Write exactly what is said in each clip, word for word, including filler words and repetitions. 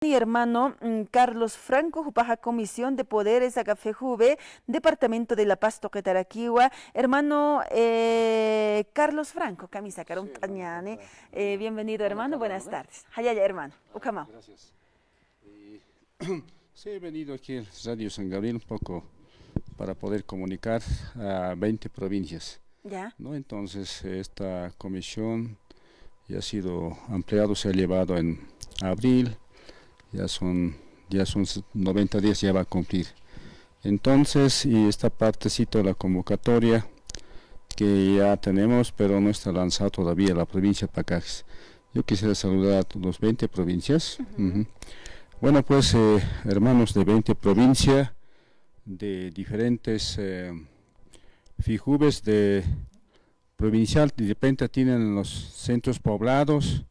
hermano, mm, Carlos Franco, jupaxa Comisión de Poderes, aka FEJUVE, Departamento de La Paz tuqitarakiwa. Hermano, eh, Carlos Franco, kamisa karum. Sí, hermano, tañani. ¿Cómo está? Eh, bienvenido, hermano, buenas tardes. Jallalla, hermano, ukhamaw. Gracias. Y sí, he venido aquí al Radio San Gabriel un poco para poder comunicar a veinte provincias. Ya. ¿No? Entonces, esta comisión ya ha sido ampliado, se ha llevado en abril, ya son, ya son noventa días, ya va a cumplir. Entonces, y esta partecita de la convocatoria que ya tenemos, pero no está lanzada todavía, la provincia de Pacajes. Yo quisiera saludar a las veinte provincias. Ujú. Bueno, pues, eh, hermanos de veinte provincias, de diferentes, eh, FEJUVEs de provincial, de repente tienen los centros poblados.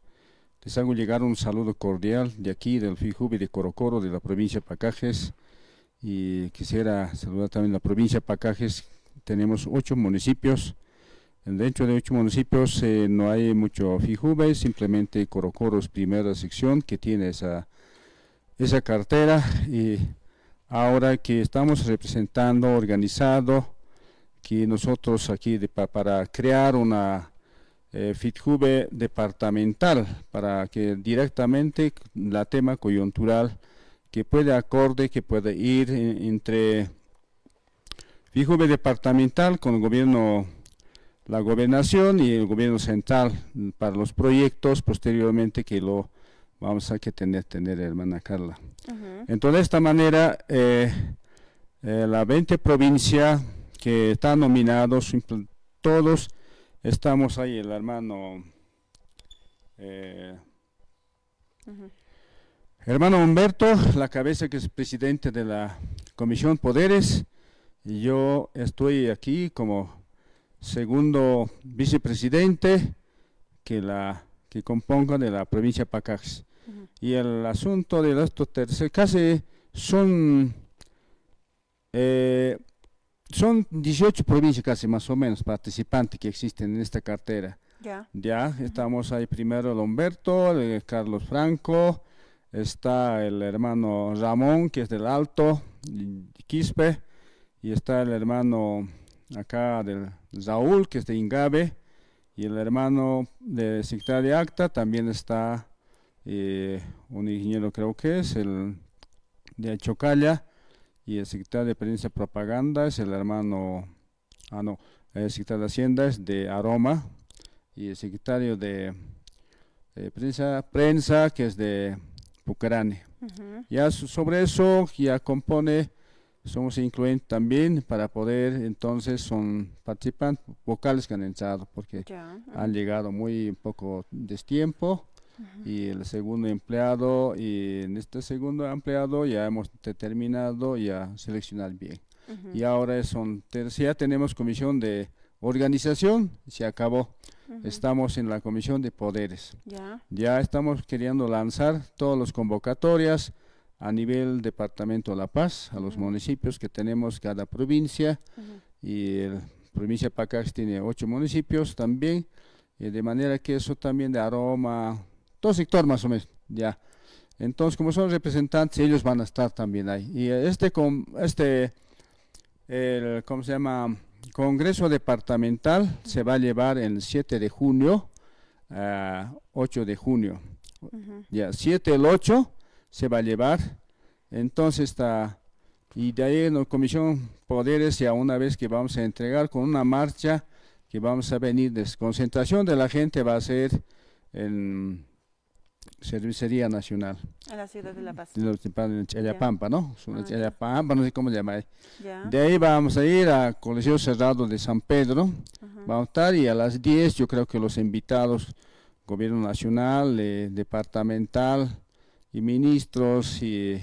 Les hago llegar un saludo cordial de aquí, del FEJUVE de Corocoro, de la provincia de Pacajes. Y quisiera saludar también la provincia de Pacajes. Tenemos ocho municipios. Dentro de ocho municipios, eh, no hay mucho FEJUVE, simplemente Corocoro es primera sección que tiene esa, esa cartera. Y ahora que estamos representando, organizado, que nosotros aquí de pa-, para crear una, eh, FEJUVE departamental, para que directamente la tema coyuntural que puede acorde, que puede ir en-, entre FEJUVE departamental con el gobierno, la gobernación y el gobierno central para los proyectos posteriormente que lo vamos a que tener, tener, hermana Carla. Ujú. Entonces, de esta manera, eh, eh, la veinte provincia que están nominados, simple-, todos estamos ahí, el hermano, eh, Ujú. Hermano Humberto, la cabeza que es presidente de la Comisión Poderes, y yo estoy aquí como segundo vicepresidente que la, que componga de la provincia de Pacajes. Ujú. Y el asunto de estos tercer, casi son eh, son dieciocho provincias casi más o menos participantes que existen en esta cartera. Ya. Ya, estamos ahí primero el Humberto, el Carlos Franco, está el hermano Ramón, que es del Alto, y Quispe, y está el hermano acá del Raúl, que es de Ingabe, y el hermano de secretario de acta también está, eh, un ingeniero creo que es, el de Chocalla, y el secretario de Prensa y Propaganda es el hermano, ah, no, el secretario de Hacienda es de Aroma, y el secretario de, eh, Prensa, Prensa, que es de Pucarane. Ujú. Ya so-, sobre eso ya compone, somos incluidos también para poder, entonces son participantes vocales que han entrado, porque Ya, ujú. han llegado muy poco destiempo, Ujú. y el segundo empleado, y en este segundo empleado ya hemos determinado, ya seleccionar bien. Ujú. Y ahora es un ter-, ya tenemos comisión de organización, se acabó. Ujú. Estamos en la comisión de poderes. Ya. Ya estamos queriendo lanzar todas las convocatorias a nivel departamento de La Paz, a los Ujú. municipios que tenemos cada provincia, Ujú. y el provincia de Pacajes tiene ocho municipios también, eh, de manera que eso también de Aroma, todo sector más o menos, ya. Entonces, como son representantes, ellos van a estar también ahí. Y este, con, este, el, ¿cómo se llama? Congreso departamental se va a llevar el siete de junio, ah, ocho de junio. Ujú. Ya, siete, el ocho se va a llevar. Entonces está, y de ahí en la Comisión Poderes, ya una vez que vamos a entregar con una marcha que vamos a venir, desconcentración de la gente va a ser en Cervecería Nacional. En la ciudad de La Paz. En los, en Chayapampa, ¿no? Es una Ah, ya. Chayapampa, no sé cómo se llama ahí. Ya. De ahí vamos a ir a Coliseo Cerrado de San Pedro. Ajá. Vamos a estar y a las diez yo creo que los invitados, gobierno nacional, eh, departamental y ministros y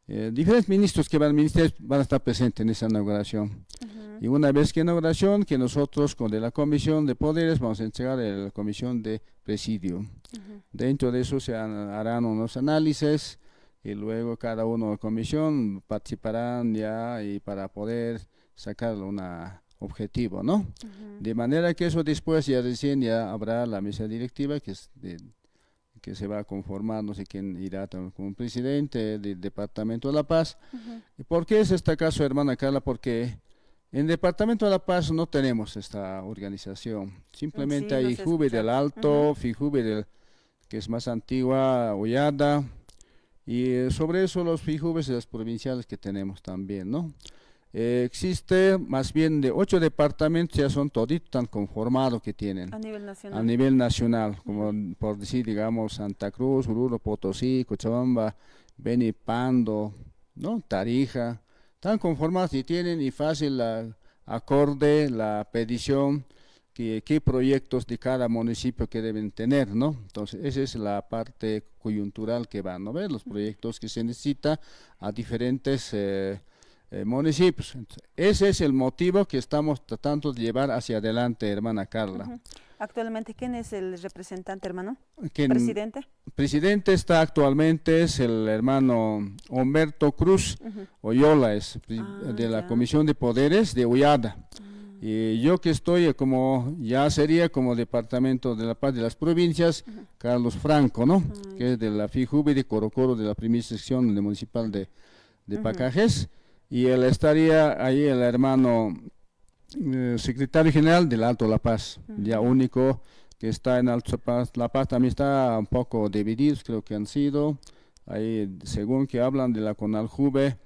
eh, diferentes ministros que van, ministerios van a estar presentes en esa inauguración. Ujú. Y una vez que inauguración, que nosotros con de la Comisión de Poderes vamos a entregar a la Comisión de Presidio. Ujú. Dentro de eso se han, harán unos análisis y luego cada uno de la comisión participarán ya y para poder sacar un objetivo, ¿no? Ujú. De manera que eso después ya recién ya habrá la mesa directiva que es de que se va a conformar, no sé quién irá tam- como presidente del departamento de La Paz. ¿Y por qué es este caso, hermana Carla? Porque en el departamento de La Paz no tenemos esta organización. Simplemente sí, hay los he FIJUVE del escuchado. Alto, FIJUVE del, que es más antigua, Ullada, y eh, sobre eso los FIJUVEs de las provinciales que tenemos también, ¿no? Eh, existe más bien de ocho departamentos, ya son toditos tan conformados que tienen. A nivel nacional. A nivel nacional, como por decir, digamos, Santa Cruz, Oruro, Potosí, Cochabamba, Beni, Pando, ¿no? Tarija, están conformados y tienen y fácil la, acorde la petición que, qué proyectos de cada municipio que deben tener, ¿no? Entonces, esa es la parte coyuntural que va, ¿no ve? Los proyectos que se necesita a diferentes eh, eh, municipios. Entonces, ese es el motivo que estamos tratando de llevar hacia adelante, hermana Carla. Actualmente, ¿quién es el representante, hermano? ¿Quién? ¿Presidente? Presidente está actualmente, es el hermano Humberto Cruz Oyola, es pri- Ah, de la ya. Comisión de Poderes de Ullada. Y yo que estoy eh, como, ya sería como departamento de La Paz de las provincias, Carlos Franco, ¿no? Que es de la FIJUVE de Corocoro, de la primera sección de municipal de, de Pacajes. Y él estaría ahí, el hermano eh, secretario general del Alto La Paz, ya único que está en Alto La Paz. La Paz también está un poco divididos, creo que han sido. Ahí, según que hablan de la CONALJUVE,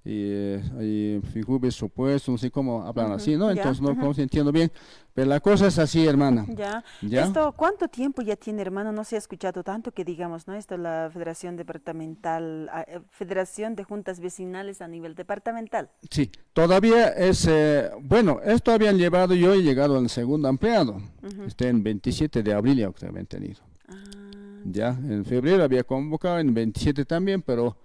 y, eh, y FIJUVE supuesto, no sé cómo hablan así, ¿no? Ya, entonces no, no entiendo bien. Pero la cosa es así, hermana. Ya. ¿Ya? ¿Esto cuánto tiempo ya tiene, hermano? No se ha escuchado tanto que digamos, ¿no? Esto, la Federación Departamental, ah, eh, Federación de Juntas Vecinales a nivel departamental. Sí, todavía es, eh, bueno, esto habían llevado, yo he llegado al segundo ampliado. Este en veintisiete de abril ya creo que habían tenido. Ah, ya, en febrero había convocado, en veintisiete también, pero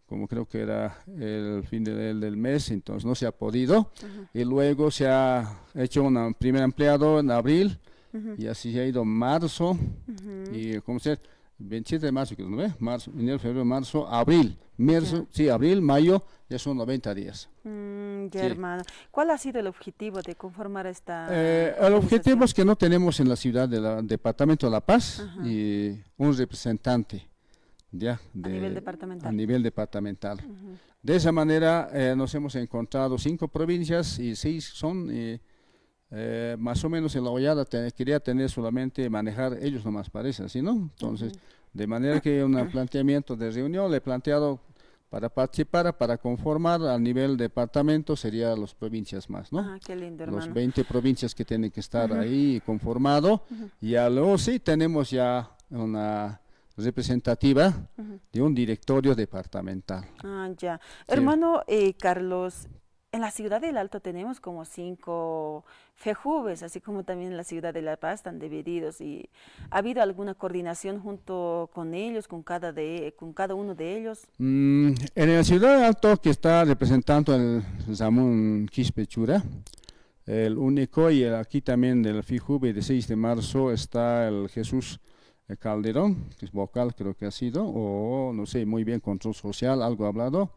como creo que era el fin del, del mes, entonces no se ha podido. Y luego se ha hecho un primer ampliado en abril, y así se ha ido marzo, y como sea, veintisiete de marzo, creo, ¿no ve? Marzo, enero, febrero, marzo, abril. Marzo, sí, abril, mayo, ya son noventa días. Mm, ya, hermano. ¿Cuál ha sido el objetivo de conformar esta Eh, el objetivo organización? Es que no tenemos en la ciudad del departamento de La Paz y un representante, ¿ya? A nivel departamental. A nivel departamental. De esa manera eh, nos hemos encontrado cinco provincias y seis son eh, eh, más o menos en la Ullada te- quería tener solamente manejar ellos nomás parece, ¿sí, no? Entonces, de manera que un planteamiento de reunión le he planteado para participar, para conformar a nivel departamento sería las provincias más, ¿no? Ah, qué lindo, hermano. Los veinte provincias que tienen que estar ahí conformado, y ya luego sí tenemos ya una representativa de un directorio departamental. Ah, ya. Sí. Hermano eh, Carlos, en la ciudad del Alto tenemos como cinco FEJUVES, así como también en la ciudad de La Paz están divididos. ¿Y ha habido alguna coordinación junto con ellos, con cada de, con cada uno de ellos? Mm, en la ciudad del Alto, que está representando el Ramón Quispe Chura, el único, y el- aquí también del FEJUVE de seis de marzo está el Jesús eh, Calderón, que es vocal, creo que ha sido, o no sé muy bien, control social, algo ha hablado,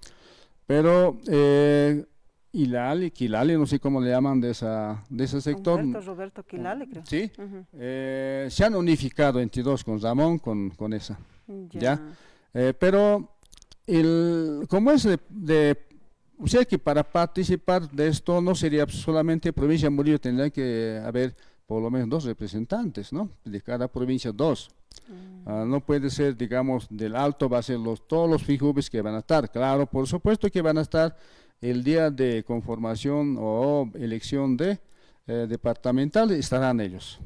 pero eh, Ilali, Quilali, no sé cómo le llaman de esa, de ese sector. Humberto Roberto Quilali, creo. Sí, eh, se han unificado entre dos con Ramón, con, con esa. Ya. Eh, pero el, como es de, de o sea que para participar de esto no sería solamente provincia de Murillo, tendrían que haber por lo menos dos representantes, ¿no? De cada provincia dos. Ah, no puede ser, digamos, del Alto va a ser los, todos los FEJUVEs que van a estar. Claro, por supuesto que van a estar el día de conformación o elección de eh, departamental, estarán ellos.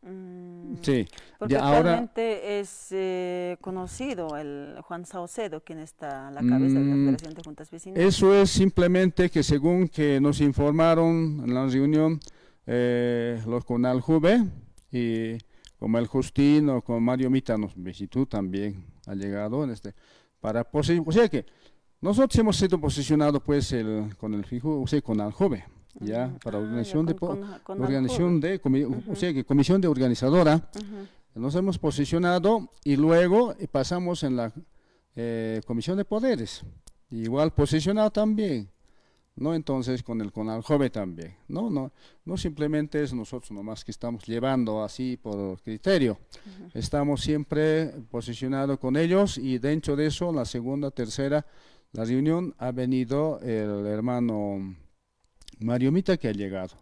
Mm, sí. Porque ya ahora actualmente es eh, conocido el Juan Saucedo, quien está a la cabeza de la mm, Federación de Juntas Vecinales. Eso es simplemente que según que nos informaron en la reunión, eh, los CONALJUVE, y como el Justino, como Mario Mita nos visitó también, ha llegado en este, para posi- o sea que nosotros hemos sido posicionados pues el, con el FEJUVE, o sea, CONALJUVE, ya, para ah, organización ya, de con- po- con- con organización Aljuve. De comi- o sea que comisión de organizadora, nos hemos posicionado y luego eh, pasamos en la eh, comisión de poderes, igual posicionado también. ¿no? Entonces, con el CONALJUVE también, ¿no? No, no simplemente es nosotros nomás que estamos llevando así por criterio. Estamos siempre posicionados con ellos y dentro de eso, la segunda, tercera, la reunión ha venido el hermano Mario Mita que ha llegado.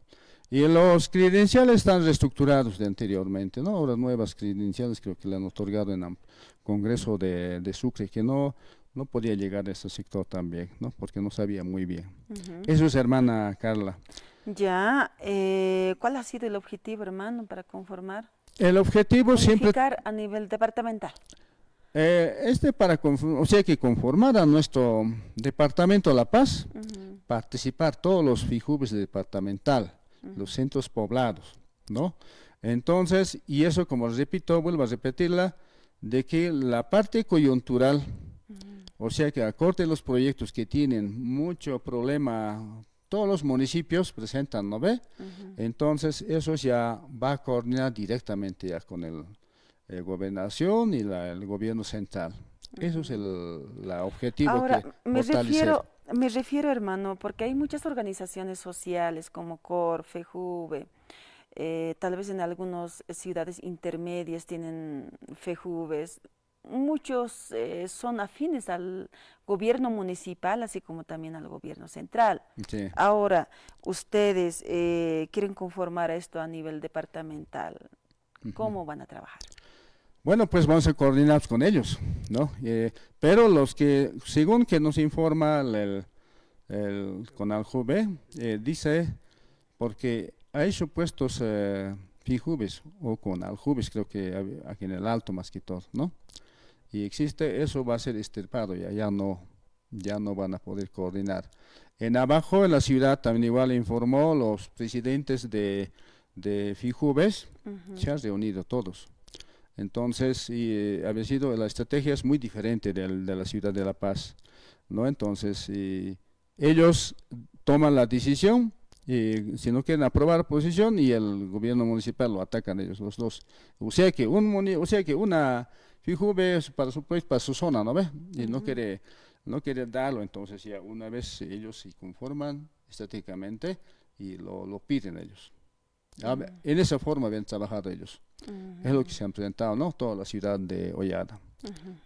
Y los credenciales están reestructurados de anteriormente, ¿no? Ahora nuevas credenciales creo que le han otorgado en am- Congreso de, de Sucre, que no, no podía llegar a ese sector también, ¿no? Porque no sabía muy bien. Eso es, hermana Carla. Ya, eh, ¿cuál ha sido el objetivo, hermano, para conformar, El objetivo siempre unificar a nivel departamental? Eh, este para conform- o sea que conformar a nuestro departamento La Paz, participar todos los FIJUVES departamental, los centros poblados, ¿no? Entonces, y eso, como repito, vuelvo a repetirla, de que la parte coyuntural, o sea que a corte los proyectos que tienen mucho problema, todos los municipios presentan, ¿no ve? Entonces, eso ya va a coordinar directamente ya con el, eh, gobernación y la- el gobierno central. Eso es el la objetivo Ahora, que me fortalecer. refiero, me refiero, hermano, porque hay muchas organizaciones sociales como COR, FEJUVE, eh, tal vez en algunas ciudades intermedias tienen FEJUVES. Muchos, eh, son afines al gobierno municipal, así como también al gobierno central. Sí. Ahora, ustedes, eh, quieren conformar esto a nivel departamental. ¿Cómo van a trabajar? Bueno, pues vamos a coordinar con ellos, ¿no? Eh, pero los que, según que nos informa el, el, el CONALJUVE, eh, dice, porque hay supuestos, eh, FIJUVES o CONALJUVES, creo que hab- aquí en el Alto más que todo, ¿no? Y existe, eso va a ser extirpado, ya, ya no, ya no van a poder coordinar. En abajo, en la ciudad, también igual informó los presidentes de, de FIJUVES, se han reunido todos. Entonces, y, eh, había sido, la estrategia es muy diferente del- de la ciudad de La Paz, ¿no? Entonces, y ellos toman la decisión, y si no quieren aprobar posición, y el gobierno municipal lo atacan ellos los dos. O sea que un muni- o sea que una FIJUVE es para su, pues, para su zona, ¿no ve? Y no quiere, no quiere darlo, entonces ya una vez ellos se conforman estratégicamente y lo, lo piden ellos. Ah, en esa forma habían trabajado ellos. Es lo que se han presentado, ¿no? Toda la ciudad de Hollada.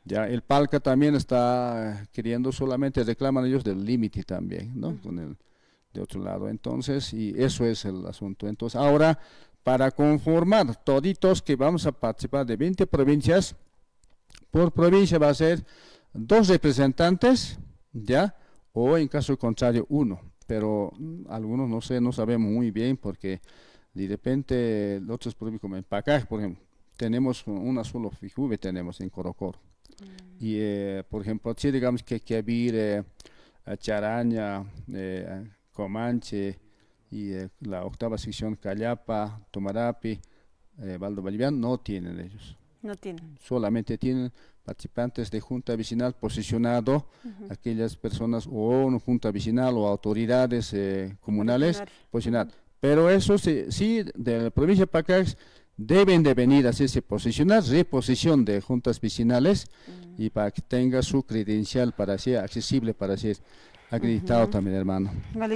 Ya el Palca también está, eh, queriendo, solamente reclaman ellos del límite también, ¿no? Con el de otro lado. Entonces, y eso es el asunto. Entonces, ahora, para conformar toditos que vamos a participar de veinte provincias, por provincia va a ser dos representantes, ¿ya? O en caso contrario, uno. Pero, mm, algunos no sé, no sabemos muy bien porque de repente otras provincias como en Pacajes, por ejemplo, tenemos una sola FIJUVE, tenemos en Corocoro. Y, eh, por ejemplo, si digamos que Quevirí, eh, Charaña, eh, Comanche, y, eh, la octava sección Callapa, Tumarapi, eh, Baldo Ballivián, no tienen ellos. No tienen. Solamente tienen participantes de junta vecinal posicionado, aquellas personas o una junta vecinal o autoridades, eh, comunales, posicionar. Pero eso sí, sí, de la provincia de Pacajes deben de venir a hacerse posicionar, reposición de juntas vecinales y para que tenga su credencial para ser accesible, para ser acreditado también, hermano.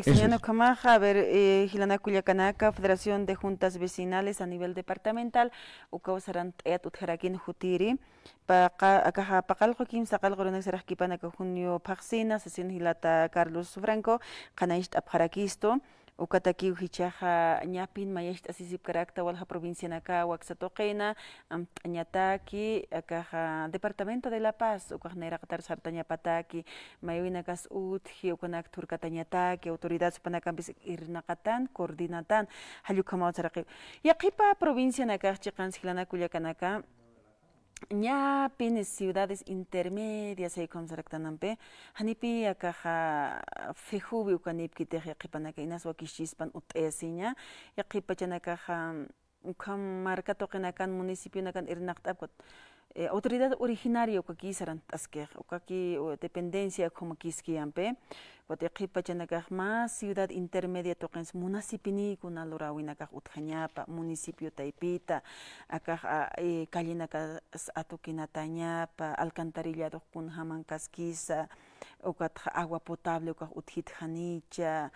Eso es. Ukhamaxa, a ver, eh, jilanak kullakanaka, Federación de Juntas Vecinales a nivel departamental, ukaw sarant'ayat utjarakïn jutiri, paqa-, akaxa paqallqu kimsaqallqu urunak saraqkipan aka junio phaxsina, sesión jilata Carlos Franco, qhanañcht'apxarakistu, ukatakiw jichhaxa ñapin mayacht'asisipkarakta walja provincianakaw aksa tuqina, amt'añataki, akaxa departamento de La Paz, ukax nayraqatar sartañapataki, mayawinakas utji, ukanak thurkatañataki, autoridad jupanakampis irnaqatan, coordinatan, jall ukhamaw saraqiw. Yaqhipa provincianakax chiqans jilanak kullakanaka, ñapin ciudades intermedias, jay ukham saraktanampi, janipï akaxa FEJUVE ukanipkitix yaqhipanaka inas wakischispan ut'ayasiña, yaqhipachanakaxa, ukham marka tuqinakan, municipionakan irnaqt'apkut, eh, autoridad originaria ukakï sarant'askix, ukakï, eh, dependencia ukhamakïskiyampi, Ukat yaqhip pachanakax mä ciudad intermedia tuqins munasipinïkuna luräwinakax utjañapa, municipio taypita, akax, a, e, callinakas atukinatañapa, alcantarilladux kunjamankaskisa, ukatxa agua potable ukax utjitjanicha,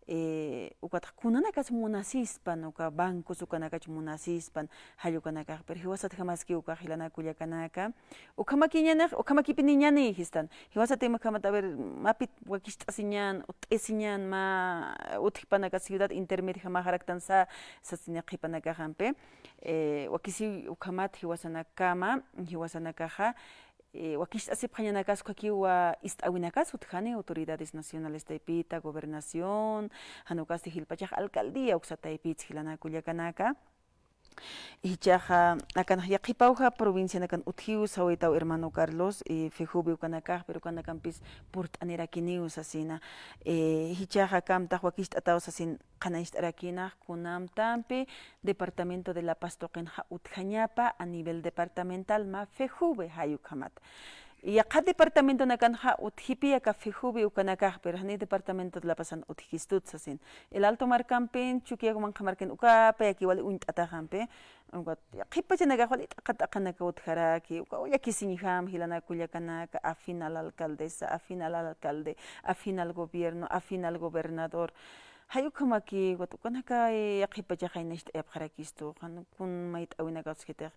eh, ukatxa kunanakas munasispan, uka bancos ukanakach munasispan, jall ukanakax, pero jiwasatjamaski ukax jilanaka kullakanaka, ukhamakiñanix, ukhamakipiniñani jistan, jiwasatix ukhamat, a ver, mapit wakicht'asiñan, ut'isiñan, mä utjpanaka ciudad intermedia jamaxaraktan sa, sasini qhipanakaxampi, eh, wakisi ukhamat jiwasanakama, jiwasanakaxa, eh, wakicht'asipxañanakas ukhakiw ist'awinakas utjani, autoridades nacionales taypita, gobernación, jan ukasti jilpachax alcaldía uksa taypits jilanaka kullakanaka. Jichhaxa, akan yaqhipawja provincianakan utjiw sawaytaw hermano Carlos, eh, FEJUVE ukanakax, pero ukanakampis purt'anirakiniw sasina. Eh, jichhaxa akamtax wakicht'ataw sasin qhanañcht'arakinax kunamtampi Departamento de La Paz tuqinxa utjañapa a nivel departamental mä FEJUVE jall ukhamat. Yaqha departamentonakanxa utjipi aka FEJUVE ukanakax, pero jani departamento de La Pazan utjkistut sasin. El Alto markampin, Chukiyawu manqha markin ukapayaki wali uñt'ataxampi. Ukat, yaqhipachanakax wali t'aqa t'aqanaka utjaraki, uka ullakisiñjam jilanaka kullakanaka, afín a la alcaldesa, afín al alcalde, afín al gobierno, afín al gobernador. Jall ukhamaki, ukat ukanaka, eh, yaqhipachax jaynacht'ayapxarakistu, jan kun mayt'awinaka utjkitix.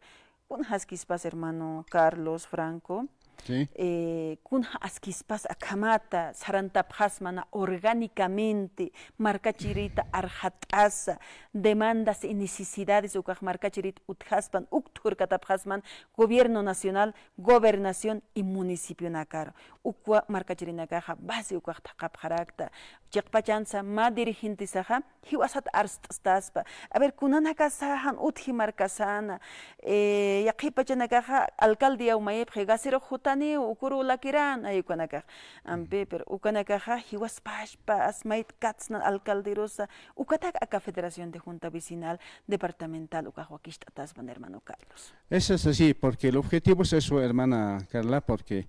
Kun jaskispas hermano Carlos Franco. Sí. Eh, kun jaskispas akhamata, sarantapxasmana orgánicamente, markachirita arxat'asa, demandas y necesidades ukax markachirita utjaspan, uk thurkatapxasman, gobierno nacional, gobernación y municipionakaru. Ukwa markachirinakaxa base ukax thaqhapxarakta. Chiqpachansa mä dirigentesaxa jiwasat arst'staspa. A ver, kunanakasa jan utji markasana. Eh, yaqhipachanakaxa alcaldiaw mayipxi, gasirux jutaniw, ukuru lakiran, jall ukanakax. Ampi, pero ukanakaxa jiwaspaspa, as mayt'katsna alcalderusa, ukatak aka Federación de Junta Vecinal Departamental ukax wakicht'ataspan, hermano Carlos. Eso es así, porque el objetivo es eso, hermana Carla, porque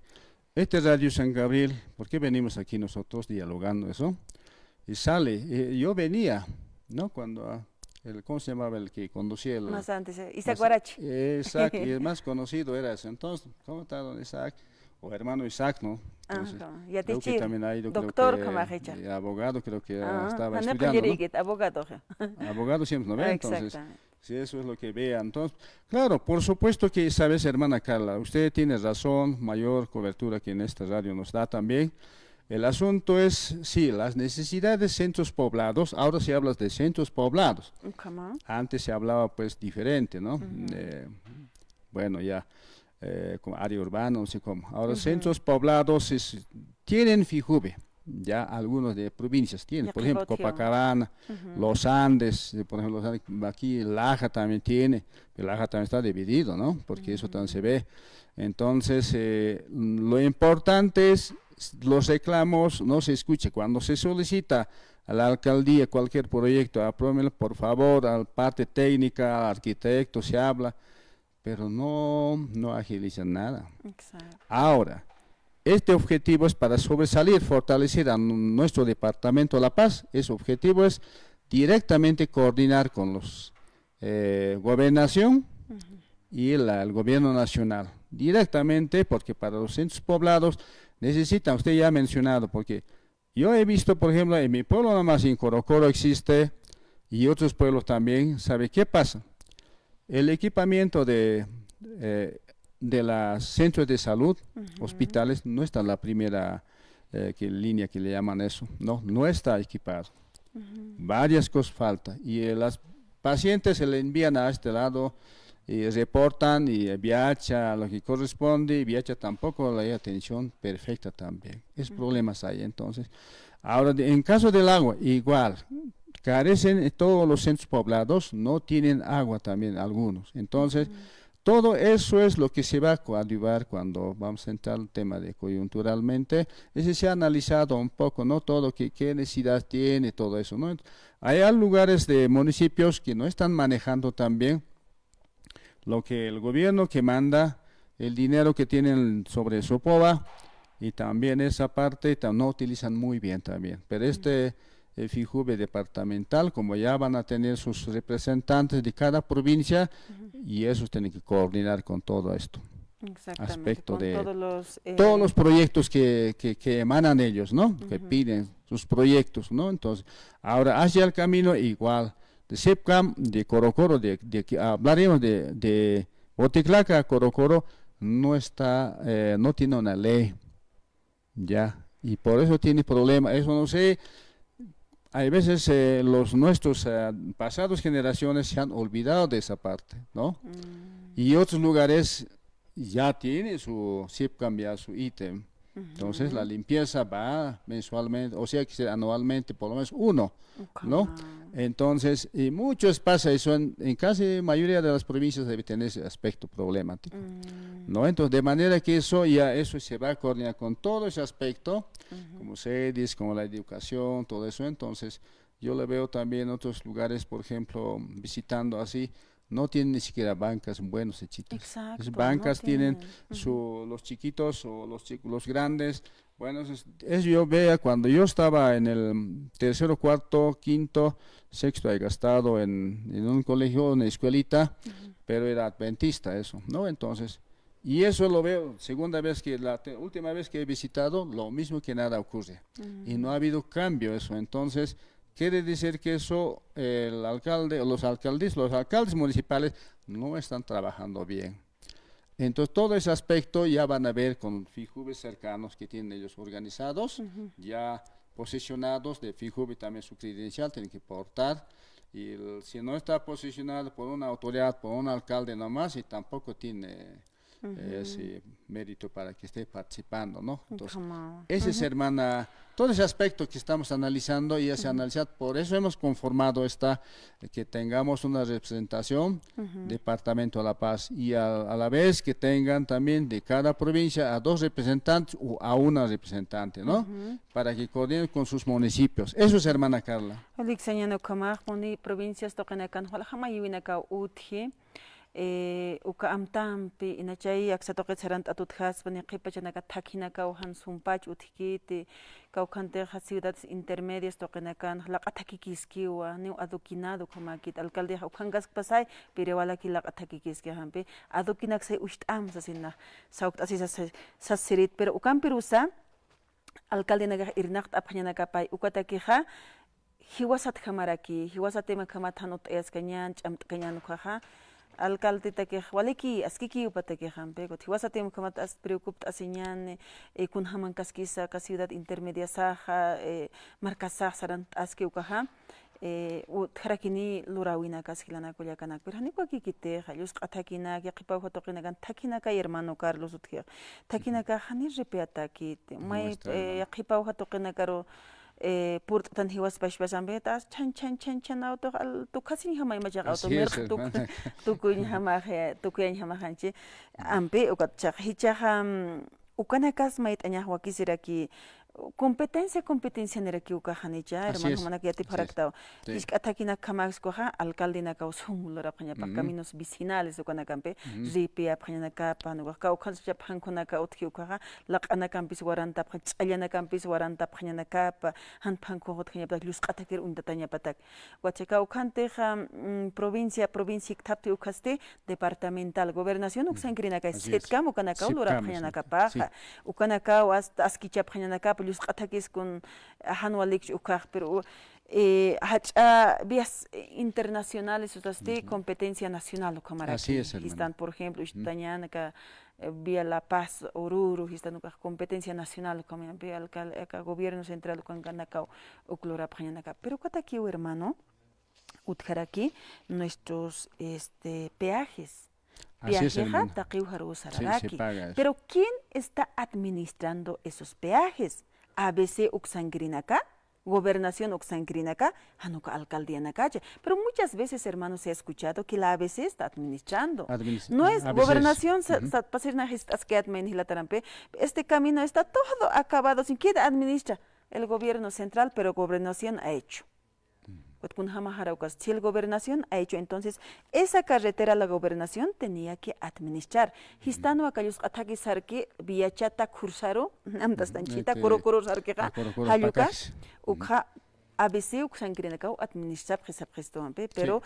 este Radio San Gabriel, ¿por qué venimos aquí nosotros dialogando eso? Y sale, eh, yo venía, ¿no? Cuando, ah, el, ¿cómo se llamaba el que conducía el... Más antes, eh, Isaac Guarachi. Eh, Isaac, y el más conocido era ese entonces. ¿Cómo está don Isaac? O hermano Isaac, ¿no? Entonces, ajá, ya creo que también ha ido, creo que, eh, abogado, creo que estaba estudiando, ¿no? Abogado siempre, ¿no ve? Entonces, exactamente. Sí, eso es lo que vea. Entonces, claro, por supuesto que, sabes, hermana Carla, usted tiene razón, mayor cobertura que en esta radio nos da también. El asunto es, sí, las necesidades de centros poblados, ahora se habla de centros poblados. Antes se hablaba, pues, diferente, ¿no? Eh, bueno, ya, eh, como área urbana, no sé cómo. Ahora, centros poblados es, tienen FEJUVE, ya algunos de provincias tienen, por ejemplo, Copacabana, los Andes, eh, por ejemplo, los Andes, aquí Laja también tiene, pero Laja también está dividido, ¿no? Porque eso también se ve. Entonces, eh, lo importante es los reclamos, no se escucha. Cuando se solicita a la alcaldía cualquier proyecto, apruébenlo, por favor, al parte técnica, al arquitecto, se habla, pero no, no agilizan nada. Exacto. Ahora, este objetivo es para sobresalir, fortalecer a nu-, nuestro departamento La Paz. Ese objetivo es directamente coordinar con los, eh, gobernación y la, el gobierno nacional. Directamente, porque para los centros poblados necesitan, usted ya ha mencionado, porque yo he visto, por ejemplo, en mi pueblo nomás, en Corocoro existe, y otros pueblos también. ¿Sabe qué pasa? El equipamiento de, eh, de los centros de salud, hospitales, no está en la primera, eh, que línea que le llaman eso, no, no está equipado. Varias cosas falta. Y, eh, las pacientes se le envían a este lado y reportan y, eh, Viacha lo que corresponde, y Viacha tampoco le da atención perfecta también. Es problemas ahí, entonces. Ahora, de, en caso del agua, igual, carecen, eh, todos los centros poblados, no tienen agua también algunos. Entonces, todo eso es lo que se va a coadyuvar cuando vamos a entrar al tema de coyunturalmente. Ese se ha analizado un poco, ¿no? Todo que, qué necesidad tiene, todo eso, ¿no? Hay lugares de municipios que no están manejando tan bien lo que el gobierno que manda, el dinero que tienen sobre su pova, y también esa parte ta-, no utilizan muy bien también. Pero este, eh, FEJUVE departamental, como ya van a tener sus representantes de cada provincia, y esos tienen que coordinar con todo esto. Exactamente, aspecto con de todos los, eh, todos los proyectos que, que, que emanan ellos, ¿no? Que piden sus proyectos, ¿no? Entonces, ahora hacia el camino igual. De Sipcam, de Corocoro, de, de aquí hablaremos de, de Boticlaca, Corocoro, no está, eh, no tiene una ley, ¿ya? Y por eso tiene problema. Eso no sé, hay veces, eh, los nuestros, eh, pasados generaciones se han olvidado de esa parte, ¿no? Y otros lugares ya tiene su Sipcam, ya su ítem. Entonces, la limpieza va mensualmente, o sea, que sea anualmente, por lo menos uno, ¿no? Entonces, y muchos pasa eso en, en casi mayoría de las provincias debe tener ese aspecto problemático, ¿no? Entonces, de manera que eso ya, eso se va a coordinar con todo ese aspecto, como sedis, como la educación, todo eso. Entonces, yo le veo también en otros lugares, por ejemplo, visitando así, no tienen ni siquiera bancas buenos, hechitas. Exacto, no tienen. Las bancas tienen su, los chiquitos o los chi-, los grandes. Bueno, eso es, eso yo veía cuando yo estaba en el tercero, cuarto, quinto, sexto, he gastado en, en un colegio, una escuelita, pero era adventista eso, ¿no? Entonces, y eso lo veo, segunda vez que, la te-, última vez que he visitado, lo mismo que nada ocurre. Y no ha habido cambio eso. Entonces, quiere decir que eso, el alcalde, los alcaldes, los alcaldes municipales no están trabajando bien. Entonces, todo ese aspecto ya van a ver con FIJUVE cercanos que tienen ellos organizados, ya posesionados de FIJUVE también su credencial, tienen que portar. Y el, si no está posesionado por una autoridad, por un alcalde nomás, y tampoco tiene, eh, ese mérito para que esté participando, ¿no? Entonces, ese es, hermana, todo ese aspecto que estamos analizando y ese analizar, por eso hemos conformado esta, eh, que tengamos una representación departamento de La Paz y a, a la vez que tengan también de cada provincia a dos representantes o a una representante, ¿no? Para que coordinen con sus municipios. Eso es, hermana Carla. Uliksay, ñan ukhamax, muni provincias tuqinakan, walja mayiwinakaw utji, eh, uka amtampi, inachay aksa tuqit sarant'at utjaspa, ni qhipachanaka thakhinakaw jan sumpach utjkiti, kawkhantixa ciudades intermedias tuqinakan, laq'a thakikiskiwa, niw adoquinado ukhamakit, alcaldexa ukhankaskpasay, pero walaki laq'a thakikiski jampi, adoquinaksay ucht'am sasina, sawkt'asi sas, sas sirit, pero ukampirusa, alcaldenakax irnaqt'apxañanakapay, ukatakixa, jiwasatjamaraki, jiwasatimakjamat jan utt'ayaskañän, ch'amt'kañän ukhaxa, alcaldetakix, waliki, askiki upatakixampi, ukat jiwasatimakjamat ast preocupt'asiñäni, eh, kunjamankaskisa, aka ciudad intermediasaxa, eh, markasax sarantt'aski ukaxa, eh, utjarakini luräwinakas jilanaka kullakanaka, pero janiw wakikitixa, llusq'a thakinak, yaqhipawja tuqinakan thakhinakay hermano Carlos utji, thakhinakax janiw ripiatakiti, may, eh, yaqhipawja tuqinakaru, eh, purt'tan jiwaspachpasampi, tas chhan, chhan, chhan, chhan, awtox al tukhasiñjama imachax awto mirq tuk-, tukuñjamax, eh, tukuyañjamaxanchi, ampi, ukat chax, jichhaxa, mm, ukanakas mayt'añax wakisiraki, competencia, competencianiraki ukaxanicha, hermano, jumanak yatipxaraktaw. Jisk'a thakinakjamaskwaxa, alcaldenakaw sum lurapxañapax, caminos vecinales ukanakampi, ripiyapxañanakapa, ukax kawkhansa phankhunaka utji ukaxa, laq'anakampis warantapxañ, ch'allanakampis warantapxañanakapa, jan phankhux utjañapatak, llusq'a thakir uñtatañapatak. Wacha kawkhantixa, mm, provincia, provincia jikthapti ukhasti, departamental, gobernación uksankirinakay, así es, setcam ukanakaw lurapxañanakapaxa, ukanakaw ast-, askichapxañanakapa, llusq'a thakis kun, jan walikch ukax, pero, eh, jach'a vías internacionales utasti, competencia nacional ukhamaraki. Así es, hermana. Jistan, por ejemplo, ucht'añän aka, eh, vía La Paz, Oruro, jistan ukax competencia nacional ukhamaraki, alcal-, aka gobierno central ukankanakaw uk lurapxañanaka. Pero ukatakiw, hermano, utjaraki nuestros, este, peajes. Así es, hermana. Peajexa taqiw jaruw sararaki. Sí, se paga eso. Pero ¿quién está administrando esos peajes? A B C uksankirinaka, gobernación uksankirinaka, jan uka alcaldianakacha. Pero muchas veces, hermano, se ha escuchado que la A B C está administrando. Administ-, no es, A B C es, gobernación, sa-, sa-, pasirna jist'askayät mayni jilatarampi. Este camino está todo acabado, sin, ¿quién administra? El gobierno central, pero gobernación ha hecho. Ukat kunjamaxaruw ukas, si el gobernación ha hecho, entonces esa carretera la gobernación tenía que administrar. Jistan uka llusq'a thakis sarki, vía Chata Cursaru, amtastanchita, este, Corocoro sarkixa, Corocoro, jalluka, Pacajes, ukxa A B C uksankirinakaw administrapxi sapxistuwampi, pero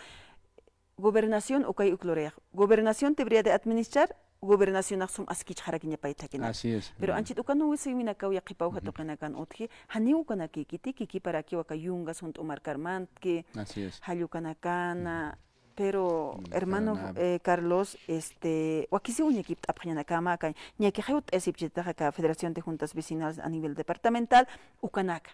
gobernación ukay uk lurix. Gobernación debería de administrar gobernacionax sum askichxarakiña paythakinak. Así es. Pero anchit ukan uwisiwinakaw yaqhipaw jatuqinakan utji, janiw ukanakïkiti, kikiparakiw aka yungas junt'u markarmantki, jall ukanakana, pero hermano, eh, Carlos, este, wakisiw uñakipt'apxañanakama, aka ñakixay ut'ayasipchitax aka Federación de Juntas Vecinales a nivel departamental, ukanaka.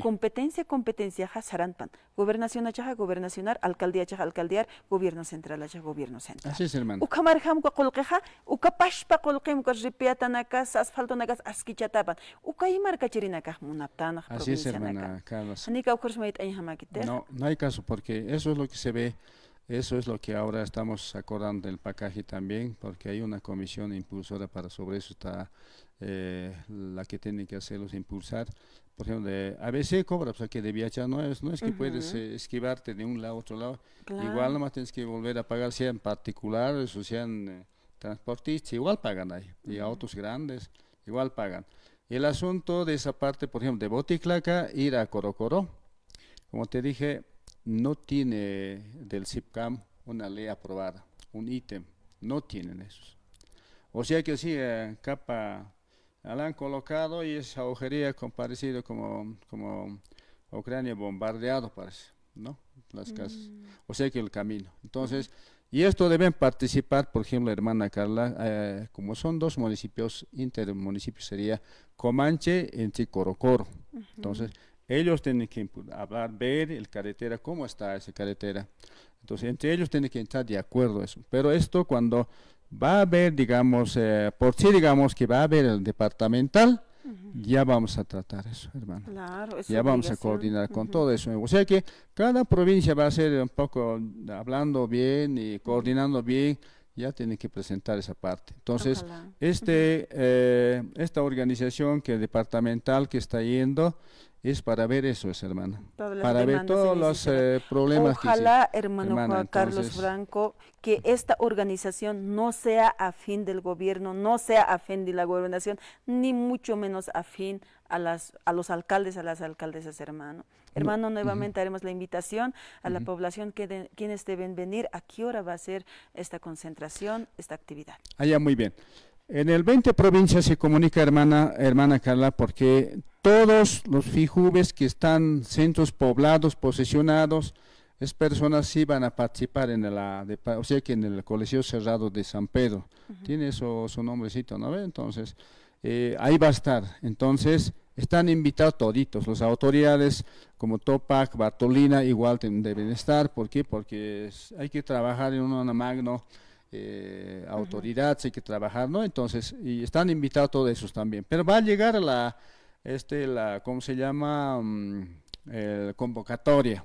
Competencia, competenciaxa saranpan. Gobernacionachaxa gobernacionar, alcaldiachaxa alcaldiar, gobierno centralachaxa gobierno central. Así es, hermano. Ukhamarjam uka qullqixa, uka pachpa qullqim, uka ripiatanakas, asfaltonakas askichatapan. Ukay markachirinakax munaptänx provincianaka. Así es, hermana Carlos. Janika ukhurs mayt'añjamakiti. No, no hay caso, porque eso es lo que se ve, eso es lo que ahora estamos acordando del pacaje también, porque hay una comisión impulsora para sobre eso está, eh, la que tiene que hacerlos impulsar. Por ejemplo, de A B C cobra, o sea que de Viacha no es, no es que puedes, eh, esquivarte de un lado a otro lado. Claro. Igual nomás tienes que volver a pagar, sean particulares o sean, eh, transportistas, igual pagan ahí. Y autos grandes, igual pagan. El asunto de esa parte, por ejemplo, de Boticlaca, ir a Corocoro, como te dije, no tiene del SIPCAM una ley aprobada, un ítem, no tienen esos. O sea que sí, eh, capa la han colocado y esa ojería comparecido como, como Ucrania bombardeado, parece, ¿no? Las casas. O sea que el camino. Entonces, y esto deben participar, por ejemplo, hermana Carla, eh, como son dos municipios, intermunicipios sería Comanche entre Corocoro. Entonces, ellos tienen que impu- hablar, ver el carretera, cómo está esa carretera. Entonces, entre ellos tienen que entrar de acuerdo eso. Pero esto cuando va a haber, digamos, eh, por sí, digamos que va a haber el departamental, ya vamos a tratar eso, hermano. Claro, es su obligación. Ya vamos a coordinar con todo eso. O sea que cada provincia va a ser un poco hablando bien y coordinando bien, ya tiene que presentar esa parte. Entonces, este, eh, esta organización que departamental que está yendo es para ver eso, es, hermana. Para ver todos los, eh, problemas que existen. Ojalá, hermano Juan Carlos Franco, que esta organización no sea afín del gobierno, no sea afín de la gobernación, ni mucho menos afín a las, a los alcaldes, a las alcaldesas, hermano. Hermano, nuevamente haremos la invitación a la población que de- quienes deben venir, a qué hora va a ser esta concentración, esta actividad. Ah, ya, muy bien. En el veinte provincias se comunica, hermana, hermana Carla, porque todos los FIJUVES que están centros poblados, posesionados, es personas sí van a participar en la, de pa- o sea que en el Coliseo Cerrado de San Pedro. Tiene su, su nombrecito, ¿no ve? Entonces, eh, ahí va a estar. Entonces, están invitados toditos, las autoridades como Topac, Bartolina, igual ten- deben estar. ¿Por qué? Porque es- hay que trabajar en una magno eh, autoridad, hay que trabajar, ¿no? Entonces, y están invitados todos esos también. Pero va a llegar la, este, la, ¿cómo se llama? Mm, el convocatoria.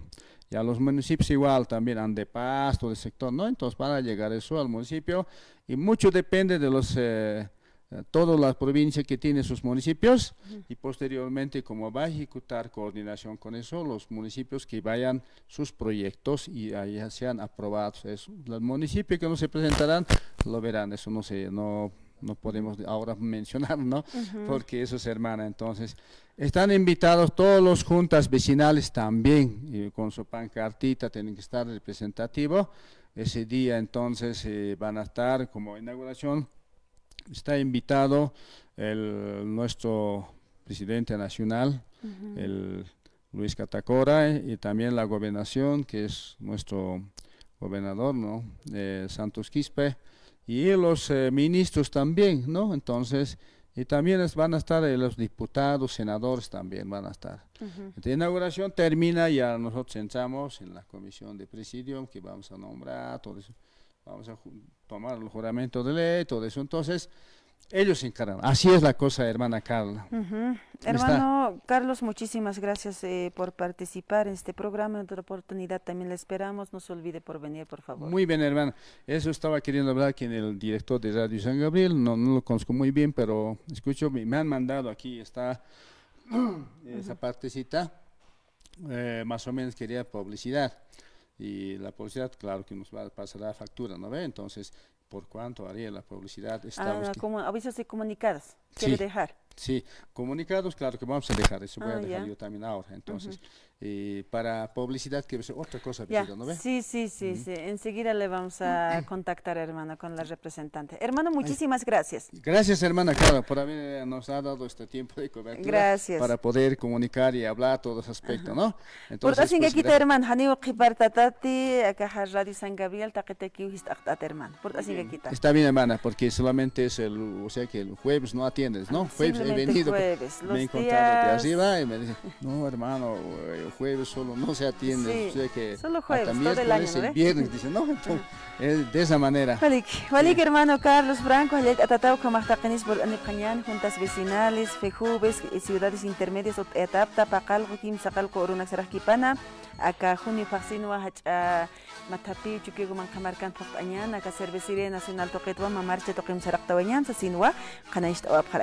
Y a los municipios igual también, Andepasto, de sector, ¿no? Entonces van a llegar eso al municipio y mucho depende de los, eh, eh, todas las provincias que tienen sus municipios y posteriormente como va a ejecutar coordinación con eso, los municipios que vayan sus proyectos y ahí sean aprobados. Eso, los municipios que no se presentarán, lo verán, eso no sé, no, no podemos ahora mencionar, ¿no? Porque eso es, hermana. Entonces, están invitados todos los juntas vecinales también, y con su pancartita tienen que estar representativo. Ese día, entonces, eh, van a estar como inauguración. Está invitado el, nuestro presidente nacional, el Luis Catacora, y también la gobernación, que es nuestro gobernador, ¿no? Eh, Santos Quispe, y los, eh, ministros también, ¿no? Entonces, y también es- van a estar, eh, los diputados, senadores también van a estar. La inauguración termina, ya nosotros entramos en la comisión de presidium que vamos a nombrar, todo eso. Vamos a ju- tomar el juramento de ley, todo eso. Entonces, ellos se encargan. Así es la cosa, hermana Carla. Hermano Carlos, muchísimas gracias, eh, por participar en este programa. En otra oportunidad también le esperamos. No se olvide por venir, por favor. Muy bien, hermana. Eso estaba queriendo hablar con el director de Radio San Gabriel. No, no lo conozco muy bien, pero escucho, me, me han mandado aquí, está esa partecita. Eh, más o menos quería publicidad. Y la publicidad, claro que nos va a pasar la factura, ¿no ve? Entonces, ¿por cuánto haría la publicidad? Estamos Ah, que- como avisos y comunicados. Quiere Sí. dejar. Sí, comunicados, claro que vamos a dejar, eso voy a dejar yo también ahora. Entonces, eh, para publicidad, que es otra cosa, ya, ¿no ve? Sí, sí, sí, sí. Enseguida le vamos a contactar, hermano, con la representante. Hermano, muchísimas gracias. Gracias, hermana, claro, por haber, eh, nos ha dado este tiempo de cobertura para poder comunicar y hablar todos aspectos, ¿no? Entonces, purt'asinkakita, hermano, janiw qhipartatati, akaxa Radio San Gabriel, taqitakiw jist'aqt'at, hermano. Purt'asinkakita. Está bien, hermana, porque solamente es el, o sea que el jueves no atiendes, ¿no? Jueves he venido, me he encontrado de arriba y me dice, no, hermano, el jueves solo no se atiende, o sea que solo jueves, hasta miércoles, el viernes, dice, no, entonces, es de esa manera. Walik, walik, hermano Carlos Franco, jallallt'atataw ukhamax taqinis purt'anipxañän, juntas vecinales, fejubes, ciudades intermedias, ut'ayatapta, paqallqu, kimsaqallqu urunak saraqkipana, aka junio phaxsinwa jach'a Mathapi, Chukiyawu manqha markan phuqt'añän, aka Cervecería Nacional tuqitwa mä marcha tuqim saraqtawañän sasinwa, qhanañcht'awapxar.